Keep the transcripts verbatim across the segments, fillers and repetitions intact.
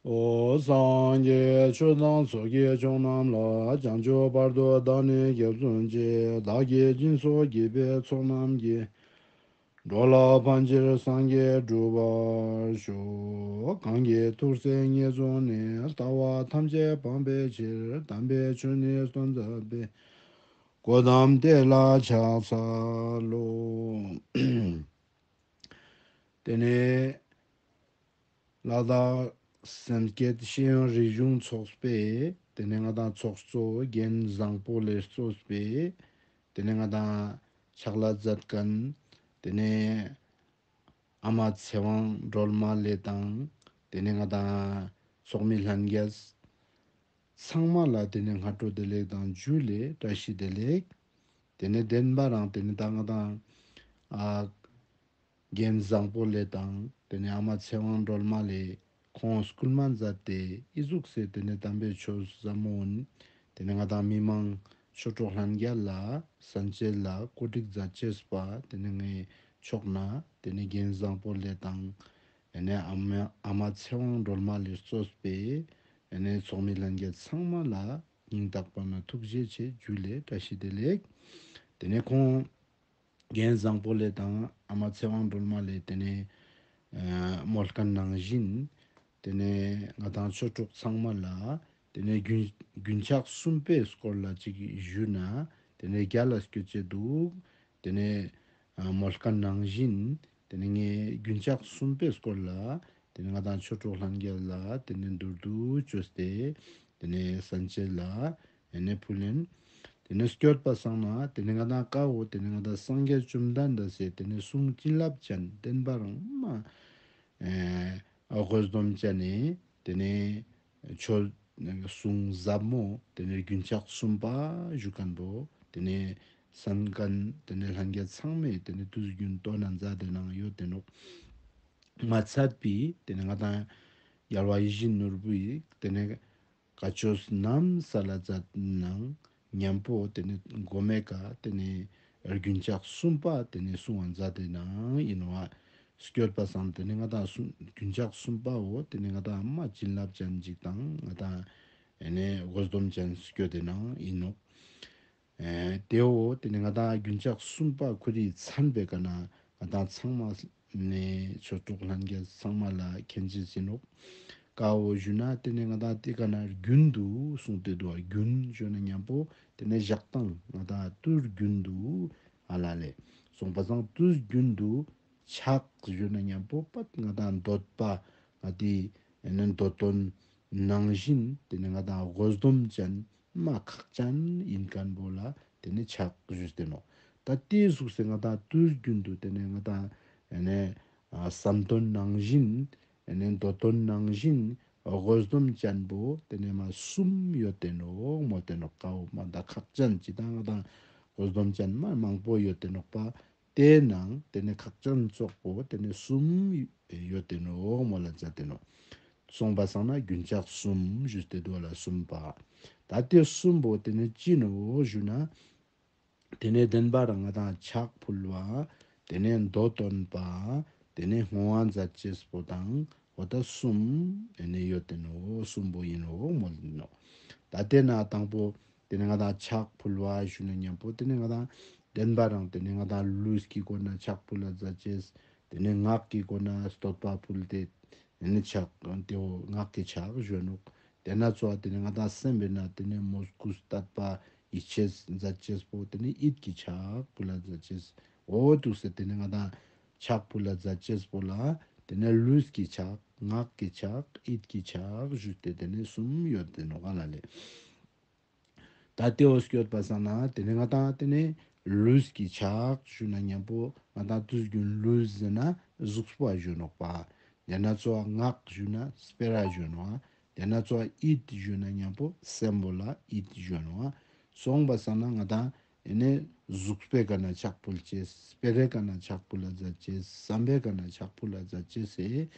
ཨོ་སངས་རྒྱས་ཆོས་དང་ཚོགས་ཀྱི་མཆོག་རྣམས་ལ། བྱང་ཆུབ་བར་དུ་བདག་ནི་སྐྱབས་སུ་མཆི། བདག་གིས་སྦྱིན་སོགས་བགྱིས་པའི་ཚོགས་རྣམས་ཀྱིས། འགྲོ་ལ་ཕན་ཕྱིར་སངས་རྒྱས་འགྲུབ་པར་ཤོག། གང་གིས་ཐུགས་བརྩེ་ཉེར་བཟུང་ནས། ལྟ་བ་ཐམས་ཅད་སྤང་བའི་ཕྱིར། དམ་པའི་ཆོས་ནི་སྟོན་མཛད་པའི། གོ་ཏམ་དེ་ལ་ཕྱག་འཚལ་ལོ། ཏེ་ནེ་ལ་དྭགས་སེམས་བསྐྱེད་ཤེས་ཡོན་རིག་གཞུང་ཚོགས་པའི་ཏེ་ནེ་ང་དང་ཚོགས་གཙོ་རྒན་བཟང་པོ་ལས་གཙོས་པའི་ཏེ་ནེ་ང་དང་ཕྱག་ལས་མཛད་མཁན་ཏེ་ནེ་ཨ་མ་ཚེ་དབང་སྒྲོལ་མ་ལེ་དང་ཏེ་ནེ་ང་དང་ཚོགས་མི་ལྷན་རྒྱས་ཚང་མ་ལ་ཏེ་ནེ་སྔ་དྲོ་བདེ་ལེགས་དང་ཇུ་ལེ་བཀྲ་ཤིས་བདེ་ལེགས། ཏེ་ནེ་བདེན་པ་རང་ཏེ་ནེ་ད་ང་དང་ཨ་རྒན་བཟང་པོ་ལེ་དང་ཏེ་ནེ་ཨ་མ་ཚེ་དབང་སྒྲོལ་མ་ལེ་ཁོང་སྐུལ་མ་མཛད་དེ་ཨི་ཟུག་སེ་ཏེ་ནེ་དམ་པའི་ཆོས་ཟབ་མོ་ཏེ་ནེ་ང་དང་མི་མང་ཆོས་གྲོགས་ལྷན་རྒྱས་ལ་སན་ཅེས་ལ་གོ་སྒྲིག་མཛད་ཅེས་པ་ཏེ་ནེ་ངའི་ཕྱོགས་ནེ་ཏེ་ནེ་རྒན་བཟང་པོ་ལེ་དང་ཨ་ནེ་ཨ་མ་ཨ་མ་ཚེ་དབང་སྒྲོལ་མ་ལེ་གཙོས་པའི་ཨ་ནེ་ཚོགས་མི་ལྷན་རྒྱས་ཚང་མ་ལ་སྙིང་ཐག་པ་ནེ་ཐུགས་རྗེ་ཆེ་ཇུ་ལེ་བཀྲ་ཤིས་བདེ་ལེགས། ཏེ་ནེ་ཁོང་རྒན་བཟང་པོ་ལེ་དང་ཨ་མ་ཚེ་དབང་སྒྲོལ་མ་ལེ་ཏེ་ནེ་ཨ་མོལ་མཁན་ནང་བཞིན་ཏེ་ནེ་ང་དང་ཆོས་གྲོགས་ཚང་མ་ལ་ཏེ་ནེ་རྒྱུན་རྒྱུན་ཆགས་གསུམ་པའི་སྐོར་ལ་ཅིག་ཞུས་ན་ཏེ་ནེ་རྒྱལ་ལ་སྐྱོད་ཅེས་འདུག། ཏེ་ནེ་ཨ་མོལ་མཁན་ནང་བཞིན་ཏེ་ནེ་ངས་རྒྱུན་ཆགས་གསུམ་པའི་སྐོར་ལ་ཏེ་ནེ་ང་དང་ཆོས་གྲོགས་ལྷན་རྒྱས་ལ་ཏེ་ནེ་མདོར་བསྡུས་བཅོས་ཏེ་ཏེ་ནེ་སན་ཅེས་ལ་ཨ་ནེ་ཕུལ་ཡིན། ཏེ་ནེ་སྐྱོད་པ་སང་ན་ཏེ་ནེ་ང་དང་ཀ་བོ་ཏེ་ནེ་ང་དང་སངས་རྒྱས་བཅོམ་ལྡན་འདས་སི་ཏེ་ནེ་གསུང་བྱིན་རླབས་ཅན་བདེན་པ་རང་མ་ཨེ་དགོས་འདོད་ཅན་ནི་ཏེ་ནེ་ཆོས་གསུང་ཟབ་མོ་ཏེ་ནེ་རྒྱུན་ཆགས་གསུམ་པ་ཞུ་མཁན་པོ་ཏེ་ནེ་སན་མཁན་ཏེ་ནེ་ལྷན་རྒྱས་ཚང་མས་ཏེ་ནེ་དུས་རྒྱུན་ལྟོས་ན་མཛད་དེ་ནང་ཡོད་དེ་ནོག། མ་ཚད་པའི་ཏེ་ནེ་ང་དང་རྒྱལ་བ་ཡིད་བཞིན་ནོར་བུའི་ཏེ་ནེ་བཀའ་ཆོས་རྣམས་གསལ་ལ་མཛད་ནང་མཉམ་པོ་ཏེ་ནེ་གོ་མའི་ཀ་ཏེ་ནེ་རྒྱུན་ཆགས་གསུམ་པ་ཏེ་ནེ་གསུང་བ་མཛད་དེ་ནང་ཡིན་ནོག། སྐྱོད་པ་སང་ཏེ་ནེ་ང་དང་གསུམ་རྒྱུན་ཆགས་གསུམ་པའོ་ཏེ་ནེ་ང་དང་མ་བྱིན་རླབས་ཅན་ཅིག་དང་ང་དང་ཨ་ནེ་དགོས་འདོད་ཅན་སྐྱོད་དེ་ནང་ཡིན་ནོག། ཨེ་དེའོ་ཏེ་ནེ་ང་དང་རྒྱུན་ཆགས་གསུམ་པ་ཁོ་རིའི་མཚན་པའི་ཀ་ནེ་ང་དང་ཚང་མ་ནེ་ཆོས་གྲོགས་ལྷན་རྒྱས་ཚང་མ་ལ་མཁྱེན་ཅེས་ཡིན་ནོག། ཀ་བོ་ཞུ་ན་ཏེ་ནེ་ང་དང་ཏེ་ཀ་ནེ་རྒྱུན་དུ་གསུངས་ཏེ་འདུག། རྒྱུན་ཞུ་ན་མཉམ་པོ་ཏེ་ནེ་བཞག་སྟངས་ང་དང་དུས་རྒྱུན་དུ་ཨ་ལ་ལེ་སོང་པ་སང་དུས་རྒྱུན་དུ་ཆགས་ཞུ་ན་མཉམ་པོ་པད་ང་དང་འདོད་པ་ང་དེ་ཨ་ནེ་འདོད་དོན་ནང་བཞིན་ཏེ་ནེ་ང་དང་དགོས་འདོད་ཅན་མ་ཁག་ཅན་ཡིན་མཁན་པོ་ལ་ཏེ་ནེ་ཆགས་ཞུས་ཏེ་ནོག། ད་དེའི་གཟུགས་སེ་ང་དང་དུས་རྒྱུན་དུ་ཏེ་ནེ་ང་དང་ཨ་ནེ་ཨ་བསམ་དོན་ནང་བཞིན་ཨ་ནེ་འདོད་དོན་ནང་བཞིན་དགོས་འདོད་ཅན་པོ་ཏེ་ནེ་མ་གསུམ་ཡོད་དེ་ནོག་མོལ་ཏེ་ནོག། ཀ་བོ་མ་ད་ཁག་ཅན་ཅིག་དང་ང་དང་དགོས་འདོད་ཅན་མ་མང་པོ་ཡོད་དེ་ནོག་པ། ཏེ་ནང་ཏེ་ནེ་ཁག་ཅན་ཙོགས་པོ་ཏེ་ནེ་གསུམ་ཡོད་དེ་ནོག་མོལ་ལ་མཛད་དེ་ནོག། སོང་པ་སང་ན་རྒྱུན་ཆགས་གསུམ་ཞུས་ཏེ་འདུག་ལ་གསུམ་པ། ད་དེ་གསུམ་པོ་ཏེ་ནེ་ཅི་ནོག་ཞུ་ན། ཏེ་ནེ་བདེན་པ་རང་ང་དང་ཕྱག་ཕུལ་བ། ཏེ་ནེ་མདོ་འདོན་པ། ཏེ་ནེ་བསྔོ་བ་མཛད་ཅེས་པོ་དང་འོ་ད་གསུམ་ཨ་ནེ་ཡོད་དེ་ནོག། གསུམ་པོ་ཡིན་ནོག་མོལ་ཏེ་ནོག། ད་ཏེ་ནེ་དང་པོ་ཏེ་ནེ་ང་དང་ཕྱག་ཕུལ་བ་ཞུ་ན་མཉམ་པོ་ཏེ་ནེ་ང་དང་བདེན་པ་རང་ཏེ་ནེ་ང་དང་ལུས་ཀྱི་སྒོ་ནེ་ཕྱག་ཕུལ་ལ་མཛད་ཅེས། ཏེ་ནེ་ངག་གི་སྒོ་ནེ་བསྟོད་པ་ཕུལ་ཏེ་ཏེ་ནེ་ཕྱག་ཏེའོ་ངག་གི་ཕྱག་ཞུ་ནོག། ཏེ་ནེ་ཙོགས་ཏེ་ནེ་ང་དང་སེམས་པའི་ནང་ཏེ་ནེ་མོས་གུས་དད་པ་ཡིད་ཆེས་མཛད་ཅེས་པོ་ཏེ་ནེ་ཡིད་ཀྱི་ཕྱག་ཕུལ་ལ་མཛད་ཅེས། འོ་འདུག་སེ་ཏེ་ནེ་ང་དང་ཕྱག་ཕུལ་ལ་མཛད་ཅེས་པོ་ལ་ཏེ་ནེ་ལུས་ཀྱི་ཕྱག་ངག་གི་ཕྱག་ཡིད་ཀྱི་ཕྱག་ཞུས་ཏེ་ཏེ་ནེ་གསུམ་ཡོད་དེ་ནོག་ག་ལ་ལེ། ད་ཏེའོ་སྐྱོད་པ་སང་ན་ཏེ་ནེ་ང་དང་ཏེ་ནེ་ལུས་ཀྱི་ཕྱག་ཞུ་ན་མཉམ་པོ་ང་དང་དུས་རྒྱུན་ལུས་ཟེར་ན་གཟུགས་པོ་ཞུ་ནོག་པ། ཏེ་ནེ་ཙོགས་ངག་ཞུ་ན་སྤེ་ར་ཞུ་ནོག། ཏེ་ནེ་ཙོགས་ཡིད་ཞུ་ན་མཉམ་པོ་སེམས་པོ་ལ་ཡིད་ཞུ་ནོག། སོང་པ་སང་ན་ང་དང་ཨ་ནེ་གཟུགས་པོའི་ཀ་ནེ་ཕྱག་ཕུལ་ཅེས། སྤེ་རའི་ཀ་ནེ་ཕྱག་ཕུལ་ལ་མཛད་ཅེས། བསམ་པའི་ཀ་ནེ་ཕྱག་ཕུལ་ལ་མཛད་ཅེས་སི་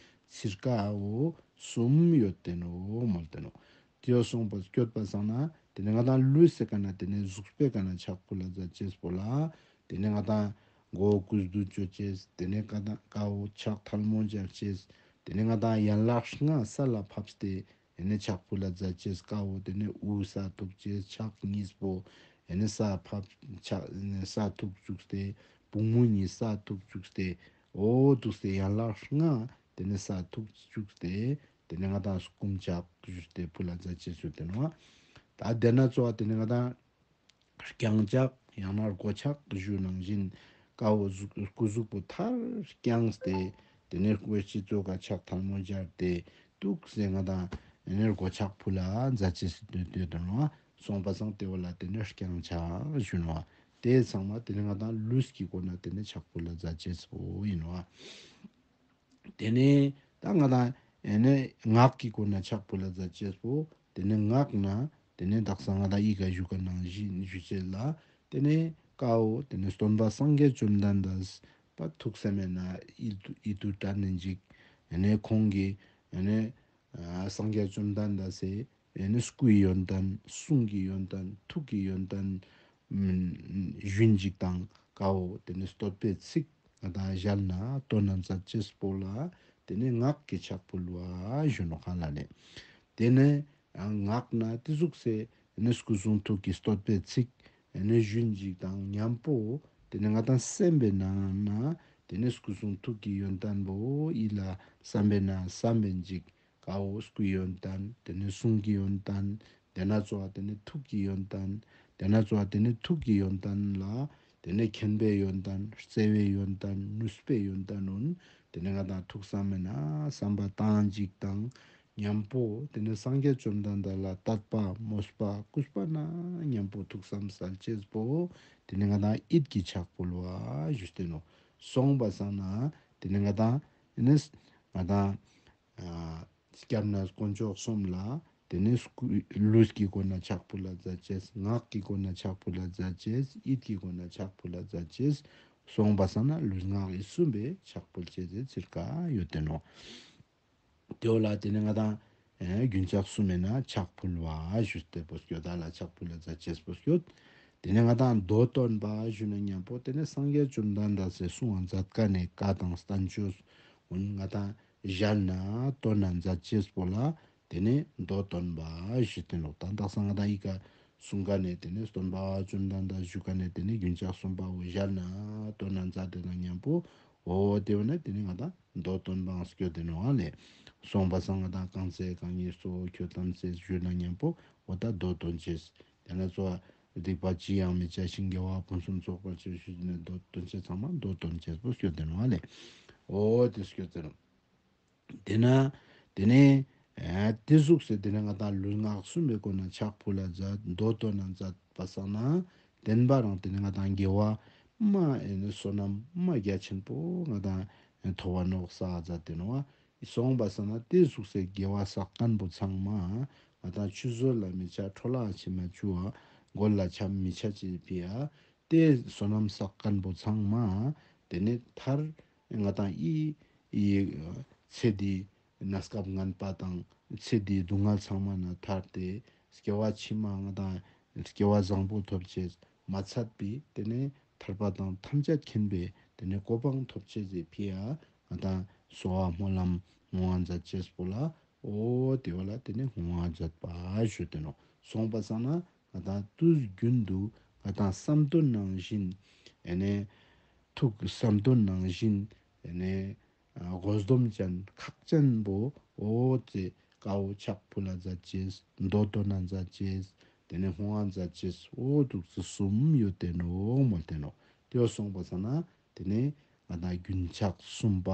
ཚིར་ཀ་བོ་གསུམ་ཡོད་དེ་ནོག་མོལ་ཏེ་ནོག། ཏེའོ་སོང་པ་སྐྱོད་པ་སང་ན་ཏེ་ནེ་ང་དང་ལུས་སི་ཀ་ནེ་ཏེ་ནེ་གཟུགས་པོའི་ཀ་ནེ་ཕྱག་ཕུལ་ལ་མཛད་ཅེས་པོ་ལ་ཏེ་ནེ་ང་དང་མགོ་བོ་གུས་འདུད་ཅོ་ཅེས། ཏེ་ནེ་ཀ་དང་ཀ་བོ་ཕྱག་ཐལ་མོ་སྦྱར་ཅེས། དེ་ནས་ང་དང་ཡན་ལག་ལྔ་ས་ལ་ཕབ་སྟེ་ཨེ་ནས་ཕྱག་ཕུལ་ལ་མཛད་ཅེས། ཀ་བོ་དེ་ནས་དབུ་ས་ཐུག་ཅེས། ཕྱག་གཉིས་པོ་ཨེ་ནས་ས་ཕབ་ཕྱག་ཨེ་ནས་ས་ཐུག་བཅུག་སྟེ། པུས་མོ་གཉིས་ས་ཐུག་བཅུག་སྟེ། འོ་འདུག་སྟེ་ཡན་ལག་ལྔ་དེ་ནས་ས་ཐུག་བཅུག་སྟེ། དེ་ནས་ང་དང་བསྐུམ་ཕྱག་ཞུས་ཏེ་ཕུལ་ལ་མཛད་ཅེས་ཞུ་དེ་ནོག། ད་དེ་ན་གཙོ་བོ་དེ་ནས་ང་དང་རྐྱང་ཕྱག་ཡང་ན་སྒོ་ཕྱག་ཞུ་ནང་བཞིན་ཀ་བོ་གཟུགས་སྐུ་གཟུགས་པོ་མཐར་བརྐྱངས་ཏེ། དེ་ནས་སྐུ་སྤྱི་གཙོ་ག་ཕྱག་ཐལ་མོ་སྦྱར་ཏེ་འདུག་སེ་ང་དང་ཨེ་ནས་སྒོ་ཕྱག་ཕུལ་ལ་མཛད་ཅེས་སུ་འདོད་འདོད་དོ་ནོག། སོང་པ་སང་དེ་བོ་ལ་དེ་ནས་རྐྱང་ཕྱག་ཞུ་ནོག། དེ་ཚང་མ་དེ་ནས་ང་དང་ལུས་ཀྱི་སྒོ་ནས་དེ་ནས་ཕྱག་ཕུལ་ལ་མཛད་ཅེས་པོ་ཡིན་ནོག། དེ་ནས་ད་ང་དང་ཨེ་ནས་ངག་གི་སྒོ་ནས་ཕྱག་ཕུལ་ལ་མཛད་ཅེས་པོ། དེ་ནས་ངག་ན་དེ་ནས་དག་ས་ང་དང་ཡི་གེ་ཞུ་ག་ནང་བཞིན་ཞུ་ཅེས་ལ། དེ་ནས་ཀ་བོ་དེ་ནས་སྟོན་པ་སངས་རྒྱས་བཅོམ་ལྡན་འདས་པ་ཐུགས་བསམ་མེད་ན་ཡིད་དུ་ཡིད་དུ་དྲན་ནི་ཅིག། ཨེ་ནས་ཁོང་གི་ཨེ་ནས་ཨ་སངས་རྒྱས་བཅོམ་ལྡན་འདས་སི་ཨེ་ནས་སྐུའི་ཡོན་ཏན། གསུང་གི་ཡོན་ཏན། ཐུགས་ཀྱི་ཡོན་ཏན་ཨམ་ཞུན་ཅིག་དང་། ཀ་བོ་དེ་ནས་བསྟོད་པའི་ཚིག་ང་དང་ཞལ་ནས་འདོན་ན་མཛད་ཅེས་པོ་ལ་དེ་ནས་ངག་གི་ཕྱག་ཕུལ་བ་ཞུ་ནོག་ག་ལ་ལེ། དེ་ནས་ངག་ན་དེ་ཟུག་སེ་ཨེ་ནས་སྐུ་གསུང་ཐུགས་ཀྱི་བསྟོད་པའི་ཚིག་ཨེ་ནས་ཞུན་ཅིག་དང་མཉམ་པོ། དེ་ནས་ང་དང་སེམས་པའི་ནང་ན་དེ་ནས་སྐུ་གསུང་ཐུགས་ཀྱི་ཡོན་ཏན་པོ་ཡིད་ལ་བསམ་པའི་ནང་བསམ་པའི་ཅིག། ཀ་བོ་སྐུའི་ཡོན་ཏན། དེ་ནས་གསུང་གི་ཡོན་ཏན། དེ་ན་གཙོ་བོ་དེ་ནས་ཐུགས་ཀྱི་ཡོན་ཏན། དེ་ན་གཙོ་བོ་དེ་ནས་ཐུགས་ཀྱི་ཡོན་ཏན་ལ་དེ་ནས་མཁྱེན་པའི་ཡོན་ཏན། བརྩེ་བའི་ཡོན་ཏན། ནུས་པའི་ཡོན་ཏན་འོ་དེ་ནས་ང་དང་ཐུགས་བསམ་མེད་ན་བསམ་པ་བཏང་ཅིག་དང་མཉམ་པོ། དེ་ནས་སངས་རྒྱས་བཅོམ་ལྡན་འདས་ལ་དད་པ་མོས་པ་གུས་པ་ན་མཉམ་པོ་ཐུགས་བསམ་གསལ་ཅེས་པོ། དེ་ནས་ང་དང་ཡིད་ཀྱི་ཕྱག་ཕུལ་བ་ཞུས་ཏེ་ནོག། སོང་པ་སང་ན་དེ་ནས་ང་དང་ཨེ་ནས་ང་དང་ཨ་སྐྱབས་གནས་དཀོན་མཆོག་གསུམ་ལ་དེ་ནས་སྐུ་ལུས་ཀྱི་སྒོ་ནས་ཕྱག་ཕུལ་ལ་མཛད་ཅེས། ངག་གི་སྒོ་ནས་ཕྱག་ཕུལ་ལ་མཛད་ཅེས། ཡིད་ཀྱི་སྒོ་ནས་ཕྱག་ཕུལ་ལ་མཛད་ཅེས། སོང་པ་སང་ན་ལུས་ངག་ཡིད་གསུམ་པའི་ཕྱག་ཕུལ་ཅེས་སི་ཚིར་ཀ་ཡོད་དེ་ནོག། དེ་བོ་ལ་དེ་ནས་ང་དང་ཨེ་རྒྱུན་ཆགས་གསུམ་མེད་ན་ཕྱག་ཕུལ་བ་ཞུས་ཏེ་པོ་སྐྱོད། ད་ལ་ཕྱག་ཕུལ་ལ་མཛད་ཅེས་པོ་སྐྱོད། དེ་ནས་ང་དང་མདོ་འདོན་པ་ཞུ་ན་མཉམ་པོ་དེ་ནས་སངས་རྒྱས་བཅོམ་ལྡན་འདས་སི་གསུང་བ་མཛད་མཁན་ནི་བཀའ་དང་བསྟན་བཅོས་འོ་ང་དང་ཞལ་ནས་འདོན་ན་མཛད་ཅེས་པོ་ལ་དེ་ནས་མདོ་འདོན་པ་ཞུས་ཏེ་ནོག། ད་དག་ས་ང་དང་ཡི་གེ་གསུང་མཁན་ནི་དེ་ནས་སྟོན་པ་བཅོམ་ལྡན་འདས་ཞུ་མཁན་ནི་དེ་ནས་རྒྱུན་ཆགས་གསུམ་པོ་ཞལ་ནས་འདོན་ན་མཛད་དེ་ན་མཉམ་པོ། འོ་དེ་བོ་ནས་དེ་ནས་ང་དང་མདོ་འདོན་པའང་སྐྱོད་དེ་ནོག་ཨ་ལེ། སོང་པ་སང་ང་དང་རྐང་རྩེ་རྐང་གཉིས་གཙོ་བོ་ཁྱོད་ཐམས་ཅད་ཞུས་ན་མཉམ་པོ། འོ་ད་མདོ་འདོན་ཅེས། དེ་ན་གཙོ་བོ་སྡིག་པ་ཅི་ཡང་མི་བྱ་ཞིང་། དགེ་བ་ཕུན་སུམ་ཚོགས་པར་སྤྱད་ཞུས་ནས་མདོ་འདོན་ཅེས་ཚང་མ་མདོ་འདོན་ཅེས་པོ་སྐྱོད་དེ་ནོག་ཨ་ལེ། འོ་དེ་སྐྱོད་དེ་ནོག། དེ་ན་དེ་ནས་ཨ་དེ་ཟུག་སེ་དེ་ནས་ང་དང་ལུས་ངག་གསུམ་པའི་སྒོ་ནས་ཕྱག་ཕུལ་ལ་མཛད། མདོ་འདོན་ན་མཛད་པ་སང་ན་བདེན་པ་རང་དེ་ནས་ང་དང་དགེ་བ་མ་ཨེ་ནི་བསོད་ནམས་མ་རྒྱ་ཆེན་པོ་ང་དང་ཐོབ་བ་ནོག་བསགས་མཛད་དེ་ནོག་པ། སོང་པ་སང་ན་དེ་ཟུག་སེ་དགེ་བ་བསགས་མཁན་པོ་ཚང་མ་ང་དང་ཆུད་ཟོས་ལ་མི་ཆ། འཕྲོ་བརླག་ཕྱིན་མ་བཅུག་པ། རྒོལ་ལ་ཆ་མི་ཆ་ཅེས་ཕི་ཡ། དེ་བསོད་ནམས་བསགས་མཁན་པོ་ཚང་མ་དེ་ནས་མཐར་ང་དང་ཨི་ཨི་ཚེ་འདིའི་གནས་སྐབས་ངན་པ་དང་ཚེ་འདིའི་སྡུག་བསྔལ་ཚང་མ་ནས་ཐར་ཏེ་སྐྱེ་བ་ཕྱི་མ་ང་དང་སྐྱེ་བ་བཟང་པོ་ཐོབ་ཅེས་མ་ཚད་པའི་དེ་ནས་ཐར་པ་དང་ཐམས་ཅད་མཁྱེན་པའི་དེ་ནས་གོ་འཕང་ཐོབ་ཅེས་སི་ཕི་ཡ་ང་དང་གསོལ་བ་སྨོན་ལམ་བསྔོ་བ་མཛད་ཅེས་པོ་ལ། འོ་དེ་བོ་ལ་དེ་ནས་བསྔོ་བ་མཛད་པ་ཞུས་ཏེ་ནོག། སོང་པ་སང་ན་ང་དང་དུས་རྒྱུན་དུ་ང་དང་བསམ་དོན་ནང་བཞིན་ཨེ་ནས་ཐུགས་བསམ་དོན་ནང་བཞིན་ཨེ་ནས་ཨ་དགོས་འདོད་ཅན་ཁག་ཅན་པོ་འོ་ཙེ་ཀ་བོ་ཕྱག་ཕུལ་ལ་མཛད་ཅེས། མདོ་འདོན་ན་མཛད་ཅེས། དེ་ནས་བསྔོ་བ་མཛད་ཅེས། འོ་འདུག་ཙེ་གསུམ་ཡོད་དེ་ནོག་མོལ་ཏེ་ནོག། དེ་བོ་སོང་པ་སང་ན་དེ་ནས་ང་དང་རྒྱུན་ཆགས་གསུམ་པ་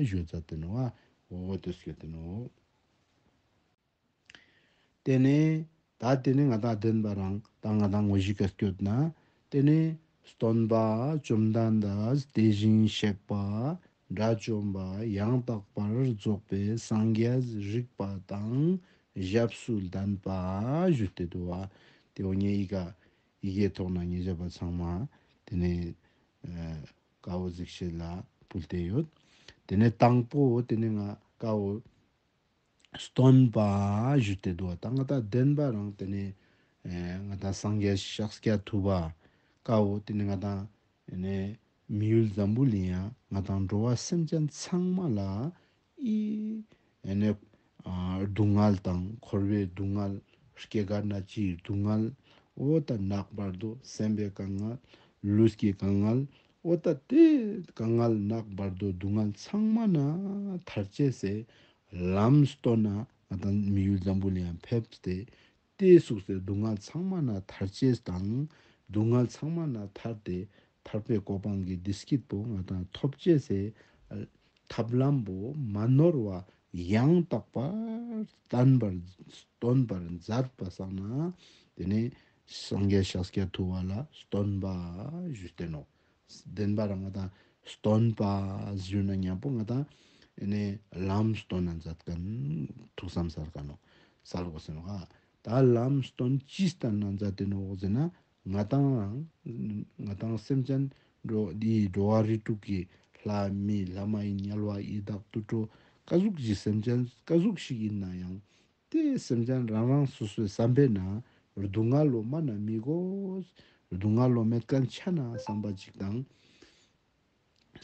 ཞུ་མཛད་དེ་ནོག། འོ་དེ་སྐྱོད་དེ་ནོག། དེ་ནས་ད་དེ་ནས་ང་དང་བདེན་པ་རང་ད་ང་དང་དངོས་གཞི་ཀ་སྐྱོད་ན། དེ་ནས་སྟོན་པ་བཅོམ་ལྡན་འདས་དེ་བཞིན་གཤེགས་པ་དགྲ་བཅོམ་པ་ཡང་དག་པར་རྫོགས་པའི་སངས་རྒྱས་རིག་པ་དང་ཞབས་སུ་ལྡན་པ་ཞུས་ཏེ་འདུག་པ། དེ་བོ་ངའི་ཡི་གེ་ཡི་གེ་ཐོག་ན་ངེས་བྱ་བ་ཚང་མ་དེ་ནས་ཀ་བོ་གཟིགས་ཤེས་ལ་ཕུལ་ཏེ་ཡོད། དེ་ནས་དང་པོ་དེ་ནས་ང་ཀ་བོ་སྟོན་པ་ཞུས་ཏེ་འདུག་པ། ད་ང་དང་བདེན་པ་རང་དེ་ནས་ཨེ་ང་དང་སངས་རྒྱས་ཤཱཀྱ་ཐུབ་པ་ཀ་བོ་དེ་ནས་ང་དང་ཨེ་ནས་མི་ཡུལ་འཛམ་བུ་གླིང་ཡ་ང་དང་འགྲོ་བ་སེམས་ཅན་ཚང་མ་ལ་ ཨི་ཨེ་ནེ་ཨ་སྡུག་བསྔལ་དང་འཁོར་བའི་སྡུག་བསྔལ། སྐྱེ་རྒ་ན་འཆིའི་སྡུག་བསྔལ། འོ་ད་ནག་བར་དོ། སེམས་པའི་དཀའ་ངལ། ལུས་ཀྱི་དཀའ་ངལ། འོ་ད་དེ་དཀའ་ངལ་ནག་བར་དོ་སྡུག་བསྔལ་ཚང་མ་ནེ་ཐར་ཅེས་སི་ལམ་སྟོན་ན་ང་དང་མི་ཡུལ་འཛམ་བུ་གླིང་ཡང་ཕེབས་ཏེ། དེ་སུགས་སི་སྡུག་བསྔལ་ཚང་མ་ནེ་ཐར་ཅེས་དང་། སྡུག་བསྔལ་ཚང་མ་ནེ་ཐར་ཏེ་ཐར་པའི་གོ་འཕང་གི་བདེ་སྐྱིད་པོ་ང་དང་ཐོབ་ཅེས་སི་ཐབས་ལམ་པོ་མ་ནོར་བ་ཡང་དག་པར་བསྟན་པར་སྟོན་པར་མཛད་པ་སང་ན། དེ་ནེ་སངས་རྒྱས་ཤཱཀྱ་ཐུབ་པ་ལ་སྟོན་པ་ཞུས་ཏེ་ནོག། བདེན་པ་རང་ང་དང་སྟོན་པ་ཞུ་ན་མཉམ་པོ་ང་དང་ཨེ་ནེ་ལམ་སྟོན་ན་མཛད་མཁན་ཐུགས་བསམ་སལ་མཁན་ནོག། སལ་དགོས་ཟེར་ནོག། ཨ་ད་ལམ་སྟོན་ཅི་སྟན་ན་མཛད་དེ་ནོག་ཟེར་ན། ང་དང་རང་ང་དང་སེམས་ཅན་འགྲོ་འདི་འགྲོ་བ་རིགས་དྲུག་གི་ལྷ་མི་ལྷ་མ་ཡིན་དམྱལ་བ་ཡི་དྭགས་དུད་འགྲོ་ཀ་ཟུག་ཞིག་སེམས་ཅན་ཀ་ཟུག་ཞིག་ཡིན་ན་ཡང་། དེ་སེམས་ཅན་རང་རང་སོ་སོའི་བསམ་པའི་ནང་སྡུག་བསྔལ་ལོ་མ་ན་མི་དགོས། སྡུག་བསྔལ་ལོ་མེད་མཁན་ཆ་ན་བསམ་པ་ཅིག་དང་།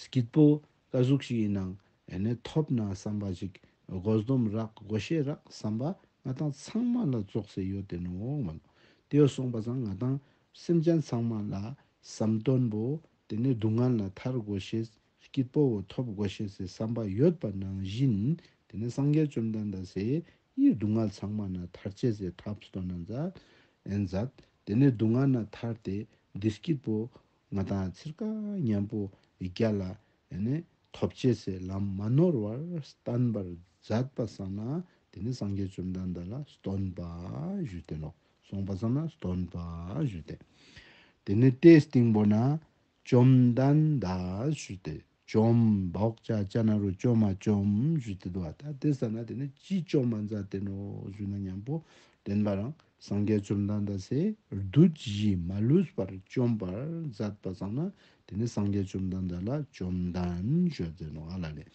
སྐྱིད་པོ་ཀ་ཟུག་ཞིག་ཡིན་ནའང་ཨེ་ནེ་ཐོབ་ན་བསམ་པ་ཅིག། དགོས་སྡོམ་རག་དགོས་ཤེས་རག་བསམ་པ་ང་དང་ཚང་མ་ལ་ཙོགས་སེ་ཡོད་དེ་ནོག་མ་ནོག། དེ་སོང་པ་སང་ང་དང་སེམས་ཅན་ཚང་མ་ལ་བསམ་དོན་པོ་དེ་ནེ་སྡུག་བསྔལ་ལ་ཐར་དགོས་ཤེས། སྐྱིད་པོ་བོ་ཐོབ་དགོས་ཤེས་སི་བསམ་པ་ཡོད་པ་ནང་བཞིན། དེ་ནེ་སངས་རྒྱས་བཅོམ་ལྡན་འདས་སི་ཡི་སྡུག་བསྔལ་ཚང་མ་ནེ་ཐར་ཅེས་སི་ཐབས་སྟོན་ན་མཛད། ཨེ་མཛད། དེ་ནེ་སྡུག་བསྔལ་ནེ་ཐར་ཏེ་བདེ་སྐྱིད་པོ་ང་དང་ཚེ་རྐང་མཉམ་པོ་རྒྱལ་ལ་ཨེ་ནེ་ཐོབ་ཅེས་སི་ལམ་མ་ནོར་བར་བསྟན་པར་མཛད་པ་སང་ན། དེ་ནེ་སངས་རྒྱས་བཅོམ་ལྡན་འདས་ལ་སྟོན་པ་ཞུས་ཏེ་ནོག། སོང་པ་སང་ན་སྟོན་པ་ཞུས་ཏེ། དེ་ནེ་དེའི་སྟེང་པོ་ན། བཅོམ་ལྡན་འདས་ཞུས་ཏེ། བཅོམ་བོག་ཅ་ཅ་ན་རོ་བཅོ་མ་བཅོམ་ཞུས་ཏེ་འདུག་པ། ད་དེ་ས་ན་དེ་ནེ་ཅི་བཅོམ་མ་མཛད་དེ་ནོག་ཞུ་ན་མཉམ་པོ་བདེན་པ་རང་སངས་རྒྱས་བཅོམ་ལྡན་འདས་སི་བདུད་བཞི་མ་ལུས་པར་བཅོམ་པར་མཛད་པ་སང་ན། དེ་ནེ་སངས་རྒྱས་བཅོམ་ལྡན་འདས་ལ་བཅོམ་ལྡན་ཞུས་ཏེ་ནོག་ཨ་ལ་ལེ།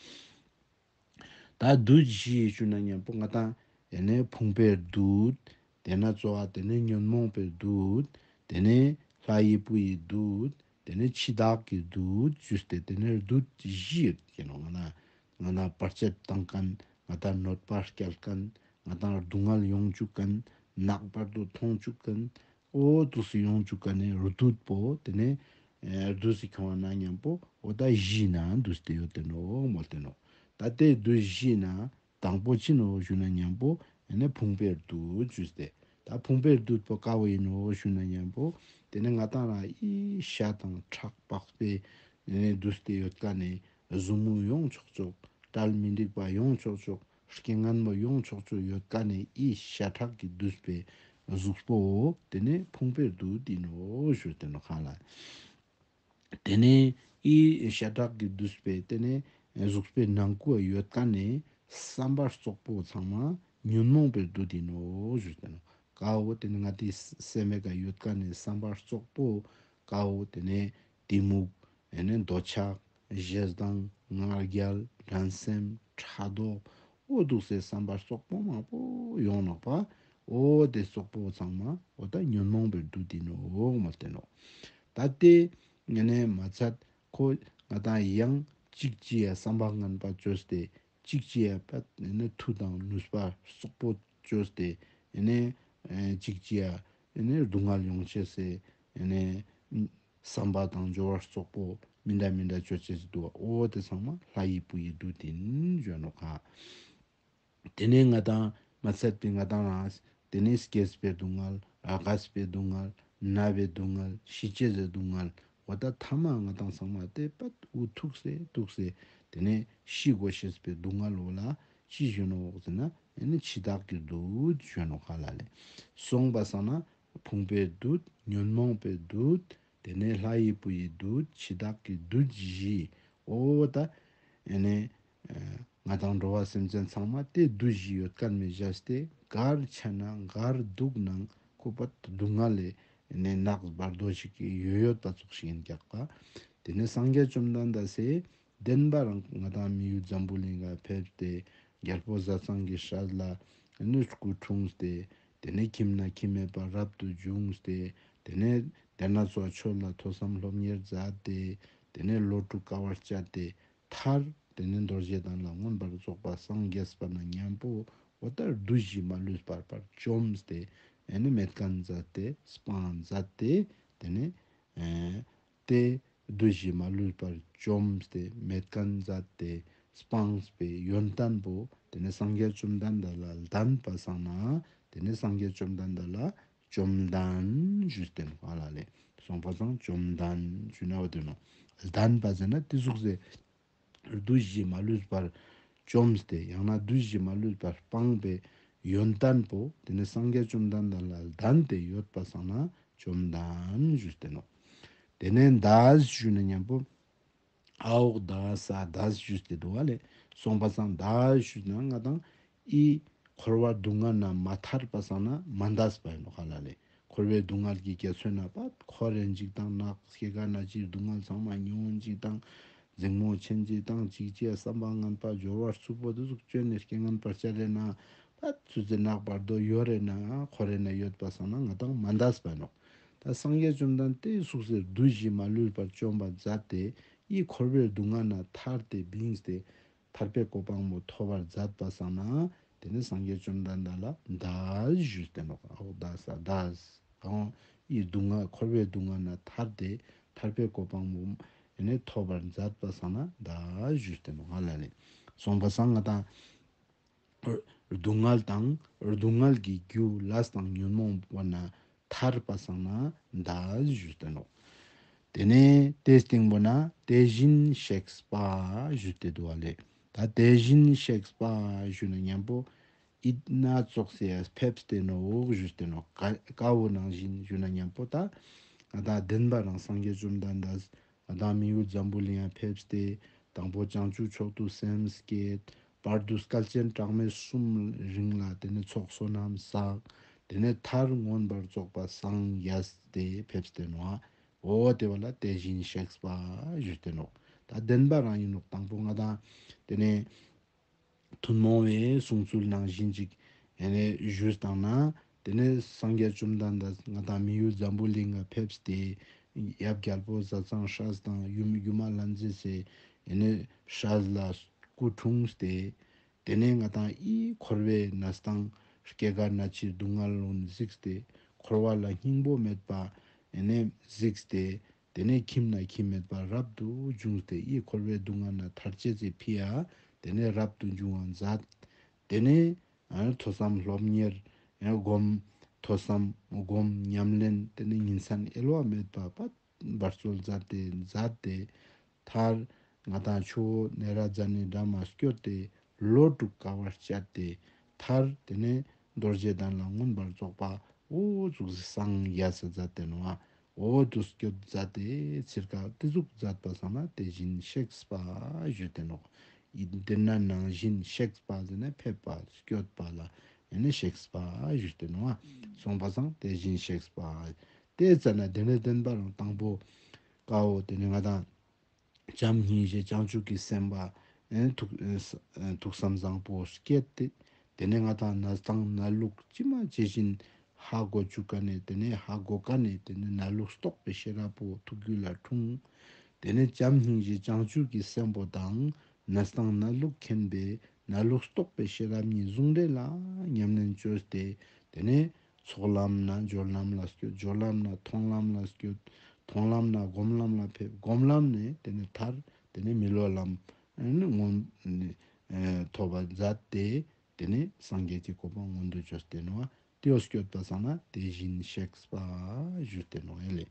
ད་བདུད་བཞི་ཞུ་ན་མཉམ་པོ་ང་དང་ཨེ་ནེ་ཕུང་པོའི་བདུད། དེ་ནེ་གཙོ་བོ་དེ་ནེ་ཉོན་མོངས་པའི་བདུད། དེ་ནེ་ལྷ་ཡི་བུ་ཡི་བདུད། དེ་ནེ་འཆི་བདག་གི་བདུད་ཞུས་ཏེ་དེ་ནེ་བདུད་བཞི་ཡོད་ཀྱི་ནོག། ང་དང་ང་དང་བར་ཆད་བཏང་མཁན། ང་དང་གནོད་པ་སྐྱེལ་མཁན། ང་དང་སྡུག་བསྔལ་ཡོང་བཅུག་མཁན། ནག་བར་དུ་མཐོང་བཅུག་མཁན། འོ་དུས་སུ་ཡོང་བཅུག་མཁན་ནི་བདུད་པོ་དེ་ནེ་ཨེ་བདུད་སི་ཁྱོང་བ་ན་མཉམ་པོ་འོ་ད་བཞི་ན་འདུས་ཏེ་ཡོད་དེ་ནོག་མོལ་ཏེ་ནོག། ད་དེ་བདུད་བཞི་ན་དང་པོ་ཅི་ནོག་ཞུ་ན་མཉམ་པོ་ཨེ་ནེ་ཕུང་པོའི་བདུད་ཞུས་ཏེ། ད་ཕུང་པོའི་བདུད་པོ་ཀ་བོ་ཡིན་ནོག་ཞུ་ན་མཉམ་པོ་དེ་ནེ་ང་དང་རང་ཨི་ཤ་དང་ཁྲག་པགས་པའི་ཨེ་ནེ་འདུས་ཏེ་ཡོད་མཁན་ནི་ཟུག་རྔུ་ཡོང་ཆོག་ཆོག། དྲལ་མི་འགྲིག་པ་ཡོང་ཆོག་ཆོག། རྐྱེན་ངན་པོ་ཡོང་ཆོག་ཆོག་ཡོད་མཁན་ནི་ཨི་ཤ་ཁྲག་གི་བདུད་པའི་གཟུགས་པོ་དེ་ནེ་ཕུང་པོའི་བདུད་ཡིན་ནོག་ཞུས་ཏེ་ནོག་ཁ་ལ། དེ་ནེ་ཨི་ཤ་ཁྲག་གི་བདུད་པའི་དེ་ནེ་གཟུགས་པོའི་ནང་ཁུལ་ཡོད་མཁན་ནི་བསམ་པ་རྩོག་པོ་ཚང་མ་ཉོན་མོངས་པའི་བདུད་ཡིན་ནོག་ཞུས་ཏེ་ནོག། ཀ་བོ་དེ་ནེ་ང་དང་སེམས་མེད་ཀ་ཡོད་མཁན་ནི་བསམ་པ་རྩོག་པོ་ཀ་བོ་དེ་ནེ་གཏི་མུག། ཨེ་ནེ་འདོད་ཆགས། ཞེ་སྡང་། ང་རྒྱལ། འགྲན་སེམས། ཕྲག་དོག། འོ་དུས་སི་བསམ་པ་རྩོག་པོ་མང་པོ་ཡོང་ནོག་པ། འོ་དེ་རྩོག་པོ་ཚང་མ་འོ་ད་ཉོན་མོངས་པའི་བདུད་ཡིན་ནོག་མོལ་ཏེ་ནོག། ད་དེ་ཨེ་ནེ་མ་ཚད་ཁོ་ང་དང་ཡང་གཅིག་ཅི་ཡ་བསམ་པ་ངན་པ་བཅོས་ཏེ་གཅིག་ཅི་ཡ་པད་ཨེ་ནེ་མཐུ་དང་ནུས་པ་རྩོག་པོ་བཅོས་ཏེ་ཨེ་ནེ་ཨེ་གཅིག་ཅི་ཡ་ཨེ་ནེ་སྡུག་བསྔལ་ཡོང་ཅེས་སི་ཨེ་ནེ་བསམ་པ་དང་སྦྱོར་བ་རྩོག་པོ་མི་འདྲ་མི་འདྲ་བཅོ་ཅེས་སི་འདུག་པ། འོ་དེ་ཚང་མ་ལྷ་ཡི་བུ་ཡི་བདུད་ཡིན་ཞུ་ནོག་ཁ། དེ་ནེ་ང་དང་མ་ཚད་པའི་ང་དང་རང་དེ་ནེ་སྐྱེས་པའི་སྡུག་བསྔལ། རྒས་པའི་སྡུག་བསྔལ། ན་བའི་སྡུག་བསྔལ། ཤི་ཅེས་སི་སྡུག་བསྔལ། འོ་ད་ཐ་མ་ང་དང་ཚང་མ་དེ་པད་འུ་ཐུག་སེ་ཐུག་སེ་དེ་ནེ་ཤི་དགོས་ཤེས་པའི་སྡུག་བསྔལ་འོ་ལ་ཅི་ཞུ་ནོག་ཟེར་ན་ཨེ་ནེ་འཆི་བདག་གི་བདུད་ཞུ་ནོག་ཁ་ལ་ལེ། སོང་པ་སང་ན་ཕུང་པོའི་བདུད། ཉོན་མོངས་པའི་བདུད། དེ་ནེ་ལྷ་ཡི་བུ་ཡི་བདུད། འཆི་བདག་གི་བདུད་བཞི། འོ་ད་ཨེ་ནེ་ཨ་ང་དང་འགྲོ་བ་སེམས་ཅན་ཚང་མ་དེ་བདུད་བཞི་ཡོད་མཁན་མི་བཞག་སྟེ་གར་ཆ་ན་གར་འདུག་ནའང་ཁོ་པད་སྡུག་བསྔལ་ལས་ཨེ་ནེ་ནག་བར་དོ་ཞིག་ཡོད་ཡོད་པ་ཙོགས་ཤིག་ཡིན་ཀྱག་པ། དེ་ནེ་སངས་རྒྱས་བཅོམ་ལྡན་འདས་སི་བདེན་པ་རང་ང་དང་མི་ཡུལ་འཛམ་བུ་གླིང་ལ་ཕེབས་ཏེ་རྒྱལ་པོ་བཟའ་ཚང་གི་སྲས་ལ་ཨེ་ནེ་སྐུ་འཁྲུངས་ཏེ་དེ་ནེ་ཁྱིམ་ན་ཁྱིམ་མེད་པར་རབ་ཏུ་བྱུང་སྟེ་དེ་ནེ་དེ་ན་ཚོ་ཆོས་ལ་ཐོས་བསམ་སློབ་གཉེར་མཛད་དེ་དེ་ནེ་ལོ་དྲུག་དཀའ་བ་སྤྱད་དེ་མཐར་ དེ་ནས་རྡོ་རྗེ་གདན་ལ་མངོན་པར་རྫོགས་པ་སངས་རྒྱས་པ་ན་མཉམ་པོ་འོ་ད་བདུད་བཞི་མ་ལུས་པར་བཅོམ་སྟེ་ཨེ་ནི་མེད་མཁན་མཛད་དེ་སྤང་མཛད་དེ་དེ་ནས་ཨེ་དེ་བདུད་བཞི་མ་ལུས་པར་བཅོམ་སྟེ་མེད་མཁན་མཛད་དེ་སྤངས་པའི་ཡོན་ཏན་པོ་དེ་ནས་སངས་རྒྱས་བཅོམ་ལྡན་འདས་ལ་ལྡན་པ་སང་ན་དེ་ནས་སངས་རྒྱས་བཅོམ་ལྡན་འདས་ལ་བཅོམ་ལྡན་ཞུས་ཏེ་ནོག་ཧ་ལ་ལེ། སོང་པ་སང་བཅོམ་ལྡན་ཞུ་ན་འོ་དེ་ནོག་ལྡན་པ་ཟེར་ན་དེ་ཟུག་སེ་བདུད་བཞི་མ་ལུས་པར་བཅོམ་སྟེ་ཡང་ན་བདུད་བཞི་མ་ལུས་པར་སྤངས་པའི་ཡོན་ཏན་པོ་དེ་ནས་སངས་རྒྱས་བཅོམ་ལྡན་འདས་ལ་ལྡན་ཏེ་ཡོད་པ་སང་ན་བཅོམ་ལྡན་ཞུས་ཏེ་ནོག་དེ་ནས་འདས་ཞུ་ན་མཉམ་པོ་ཨའོ་འདས་ས་འདས་ཞུས་ཏེ་འདུག་ཧ་ལེ། སོང་པ་སང་འདས་ཞུས་ན་ང་དང་ཨི་འཁོར་བ་སྡུག་བསྔལ་ན་མ་ཐར་པ་སང་ན་མ་འདས་པ་ཡིན་ནོག་ཧ་ལ་ལེ། འཁོར་བའི་སྡུག་བསྔལ་གྱི་རྒྱ་མཚོ་ན་པ་འཁོར་རེ་འཇིག་དང་ནག་སྐྱེ་རྒ་ན་འཆིའི་སྡུག་བསྔལ་ཚང་མ་མྱོང་འཇིག་དང་འཛིང་མོ་ཆེན་འཇིག་དང་འཇིག་ཅེས་བསམ་པ་ངན་པ་སྦྱོར་བ་རྩུབ་པོ་དེ་ཟུག་བཅོས་ནས་རྐྱེན་ངན་བར་ཆད་རེ་ན་པ་ཚུལ་ཚེ་ནག་བར་དོ་ཡོད་རེ་ན་འཁོར་རེ་ན་ཡོད་པ་སང་ན་ང་དང་མ་འདས་པ་ཡིན་ནོག་ད་སངས་རྒྱས་བཅོམ་ལྡན་དེ་ཟུག་སེ་བདུད་བཞི་མ་ལུས་པར་བཅོམ་པར་མཛད་དེ་ཡི་འཁོར་བའི་སྡུག་བསྔལ་ན་ཐར་ཏེ་བིངས་ཏེ་ཐར་པའི་གོ་འཕང་མོ་ཐོབ་པར་མཛད་པ་སང་ན་དེ་ནས་སངས་རྒྱས་བཅོམ་ལྡན་འདས་ལ་འདས་ཞུས་ཏེ་ནོག་ཨའོ་འདས་ས་འདས་ཨའོ་ཡི་སྡུག་བསྔལ་འཁོར་བའི་སྡུག་བསྔལ་ན་ཐར་ཏེ་ཐར་པའི་གོ་འཕང་མོ་ཨེ་ནས་ཐོབ་པར་མཛད་པ་སང་ན་འདས་ཞུས་ཏེ་ནོག་ཧ་ལ་ལེ། སོང་པ་སང་ང་དང་སྡུག་བསྔལ་དང་སྡུག་བསྔལ་གྱི་རྒྱུ་ལས་དང་ཉོན་མོངས་པ་ན་ཐར་པ་སང་ན་འདས་ཞུས་ཏེ་ནོག་དེ་ནས་དེ་སྟིང་པོ་ན་དེ་བཞིན་གཤེགས་པ་ཞུས་ཏེ་འདུག་ཧ་ལེ། ད་དེ་བཞིན་གཤེགས་པ་ཞུ་ན་མཉམ་པོ་ཨིད་ན་ཙོགས་སེ་ཕེབས་ཏེ་ནོག་ཞུས་ཏེ་ནོག་ཀ་ཀ་བོ་ནང་བཞིན་ཞུ་ན་མཉམ་པོ་ད་ང་དང་བདེན་པ་རང་སངས་རྒྱས་བཅོམ་ལྡན་འདས་ང་དང་མི་ཡུལ་འཛམ་བུ་གླིང་ང་ཕེབས་ཏེ་དང་པོ་བྱང་ཆུབ་མཆོག་ཏུ་སེམས་བསྐྱེད། བར་དུ་བསྐལ་ཆེན་གྲངས་མེད་གསུམ་རིང་ལ་དེ་ནས་ཚོགས་བསོད་ནམས་བསགས། དེ་ནས་མཐར་མངོན་པར་རྫོགས་པ་སངས་རྒྱས་ཏེ་ཕེབས་ཏེ་ནོག་འོ་དེ་བོ་ལ་དེ་བཞིན་གཤེགས་པ་ཞུས་ཏེ་ནོག་ད་བདེན་པ་རང་ཡིན་ནོག་དང་པོ་ང་དང་དེ་ནས་ཐུན་མོང་བའི་གསུང་ཚུལ་ནང་བཞིན་ཅིག་ཨེ་ནས་ཞུས་བཏང་ན་དེ་ནས་སངས་རྒྱས་བཅོམ་ལྡན་འདས་ང་དང་མི་ཡུལ་འཛམ་བུ་གླིང་ང་ཕེབས་ཏེ་ཡབ་རྒྱལ་པོ་ཟས་གཙང་སྲས་དང་ཡུམ་སྒྱུ་མ་ལྷ་མཛེས་སེ་ཨེ་ནས་སྲས་ལ་སྐུ་འཁྲུངས་ཏེ་དེ་ནས་ང་དང་ཨི་འཁོར་བའི་གནས་སྟངས་སྐྱེ་རྒ་ན་འཆིའི་སྡུག་བསྔལ་ལོ་གཟིགས་ཏེ་འཁོར་བ་ལ་སྙིང་པོ་མེད་པ་ཨེ་ནས་གཟིགས་ཏེ་དེ་ནས་ཁྱིམ་ན་ཁྱིམ་མེད་པ་རབ་ཏུ་བྱུང་སྟེ་ཡི་འཁོར་བའི་སྡུག་བསྔལ་ན་ཐར་ཅེས་སི་ཕི་ཡ་དེ་ནས་རབ་ཏུ་བྱུང་བ་མཛད། དེ་ནས་ཨ་ཐོས་བསམ་སློབ་གཉེར་ཨ་སྒོམ་ཐོས་བསམ་སྒོམ་ཉམས་ལེན་དེ་ནས་ཉིན་མཚན་གཡེལ་བ་མེད་པ་པ་འབད་རྩོལ་མཛད་དེ་མཛད་དེ་མཐར་ང་དང་ཆུ་བོ་ནེ་ར་ཛ་ནའི་འགྲམ་མ་སྐྱོད་དེ་ལོ་དྲུག་དཀའ་བ་སྤྱད་དེ་མཐར་དེ་ནས་རྡོ་རྗེ་གདན་ལ་མངོན་པར་རྫོགས་པ་འོ་ཙུགས་སེ་སངས་རྒྱས་སེ་མཛད་དེ་ནོག་འོ་དུ་སྐྱོད་མཛད་དེ་ཚིར་ཀ་དེ་ཟུག་མཛད་པ་སང་ན་དེ་བཞིན་གཤེགས་པ་ཞུས་ཏེ་ནོག་ཨིན་དེ་ན་ནང་བཞིན་གཤེགས་པ་ཟེར་ན་ཕེབས་པ་སྐྱོད་པ་ལ་ཨེ་ནི་གཤེགས་པ་ཞུས་ཏེ་ནོག་སོང་པ་སང་དེ་བཞིན་གཤེགས་པ། དེ་ཙ་ན་དེ་ནས་བདེན་པ་རང་དང་པོ་ཀ་བོ་དེ་ནས་ང་དང་བྱམས་སྙིང་རྗེ་བྱང་ཆུབ་ཀྱི་སེམས་པ་ཨེ་ཐུགས་ཨེ་ཐུགས་བསམ་བཟང་པོ་བསྐྱེད་དེ་དེ་ནས་ང་དང་ན་སྟངས་ན་ལུགས་ཅི་མ་ཇི་བཞིན་ཧ་གོ་བཅུག་ཀ་ནས་དེ་ནས་ཧ་གོ་ཀ་ནས་དེ་ནས་ན་ལུགས་རྟོགས་པའི་ཤེས་རབ་པོ་ཐུགས་རྒྱུད་ལ་འཁྲུངས། དེ་ནས་བྱམས་སྙིང་རྗེ་བྱང་ཆུབ་ཀྱི་སེམས་པོ་དང་ན་སྟངས་ན་ལུགས་མཁྱེན་པའི་ན་ལུགས་རྟོགས་པའི་ཤེས་རབ་གཉིས་ཟུང་འབྲེལ་ལ་ཉམས་ལེན་བཅོས་ཏེ་དེ་ནས་ཚོགས་ལམ་ན་སྦྱོར་ལམ་ལ་སྐྱོད། སྦྱོར་ལམ་ན་མཐོང་ལམ་ལ་སྐྱོད། མཐོང་ལམ་ན་སྒོམ་ལམ་ལ་ཕེབས། སྒོམ་ལམ་ནས་དེ་ནས་མཐར་དེ་ནས་མི་སློབ་ལམ་ཨེ་ནི་མངོན་ཨེ་ཐོབ་པ་མཛད་དེ་དེ་ནས་སངས་རྒྱས་ཀྱི་གོ་འཕང་མངོན་དུ་བྱོན་ཏེ་ནོག་དེའོ་སྐྱོད་པ་སང་ན་དེ་བཞིན་གཤེགས་པ་ཞུས་ཏེ་ནོག་ཨེ་ལེ།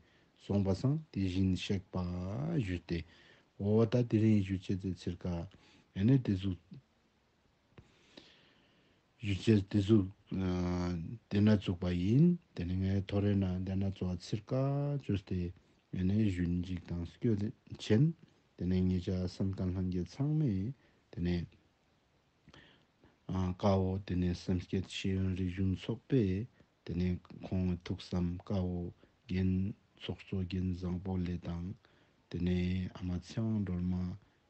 སོང་པ་སང་དེ་བཞིན་གཤེགས་པ་ཞུས་ཏེ་འོ་ད་དེ་རིང་ཞུ་ཅེས་ཚིར་ཀ་ཨེ་ནི་དེ་ཟུག་ཞུ་ཅེས་དེ་ཟུག་ཨ་དེ་ན་ཚུགས་པ་ཡིན། དེ་ནས་ངས་ཐོ་རེ་ན་དེ་ན་ཚོ་ཚིར་ཀ་བཅོས་ཏེ་ཨེ་ནི་ཞུན་ཅིག་དང་སྐྱོད་ཆེན། དེ་ནས་ངེད་ཅག་སེམས་དཀར་ལྷན་རྒྱས་ཚང་མས་དེ་ནས་ཨ་ཀ་བོ་དེ་ནས་སེམས་བསྐྱེད་ཤེས་ཡོན་རིག་གཞུང་ཚོགས་པས་དེ་ནས་ཁོང་ཐུགས་བསམ་ཀ་བོ་རྒན་ཚོགས་གཙོ་རྒན་བཟང་པོ་ལེ་དང་དེ་ནས་ཨ་མ་ཚེ་དབང་སྒྲོལ་མ་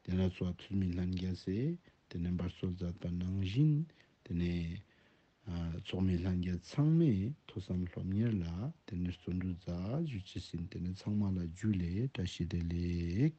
དེ་ན་ཚོ་ཐུ་མི་ལྷན་རྒྱས་སེ་དེ་ནས་འབད་རྩོལ་མཛད་པ་ནང་བཞིན་དེ་ནས་ཨ་ཚོགས་མི་ལྷན་རྒྱས་ཚང་མས་ཐོས་བསམ་སློབ་གཉེར་ལ་དེ་ནས་བརྩོན་འགྲུས་མཛད་ཞུ་ཅེས་ཡིན། དེ་ནས་ཚང་མ་ལ་ཇུ་ལེ་བཀྲ་ཤིས་བདེ་ལེགས།